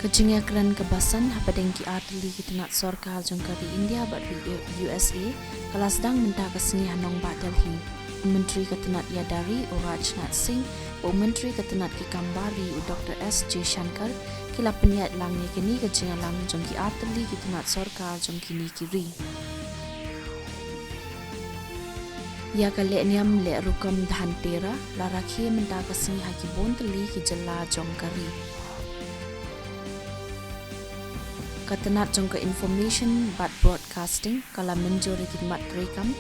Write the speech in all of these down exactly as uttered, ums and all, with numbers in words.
Ka jingïakren kaba san hapdeng ki artylli ki tnat sorkar jong ka ri India bad ri U S A ka la sdang mynta ka sngi ha nongbah Delhi. U Myntri ka tnat ïadari u Rajnath Singh bad u Myntri ka tnat ki kam bar ri u Doctor S Jaishankar ki la pynïaid lang ïa kane ka jingïalang jong ki artylli ki tnat sorkar jong kine ki ri. Ïa ka lehniam leh rukom Dhanteras la rakhe mynta ka sngi ha ki bun tylli ki jylla jong ka ri. Ka tnat jong ka Information bad Broadcasting ka la mynjur ïa ki mat treikam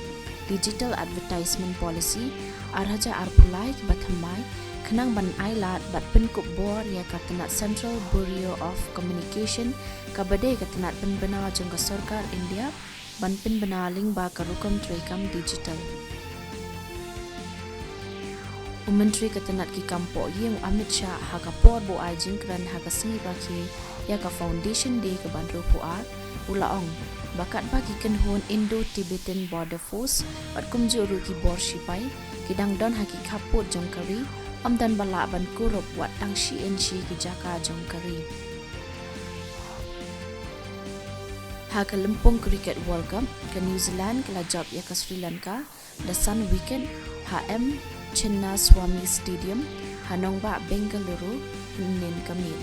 Digital Advertisement Policy ar hajar arphew lai kiba thymmai, khnang ban ailad bad pynkup bor ïa ka tnat Central Bureau of Communication kaba dei ka tnat pynbna jong ka sorkar India ban pynbna lyngba ka rukom treikam digital. U Myntri ka tnat ki kam poh ïing u Amit Shah ha ka por ba u ai jingkren ha ka sngi rakhe ïa ka Foundation Day kaba hynriewphew ar, u la ong ba katba ki kynhun Indo-Tibetan Border Force bad kumjuh ruh ki bor shipai ki dang don ha ki khappud jong ka ri, ym don ba lah ban kurup wat tang shi inshi ki jaka jong ka ri. Ha ka lympung Cricket World Cup, ka New Zealand ka la jop ïa ka Sri Lanka da san wicket ha M Chinnaswamy Stadium ha nongbah Bengaluru hynnin ka miet.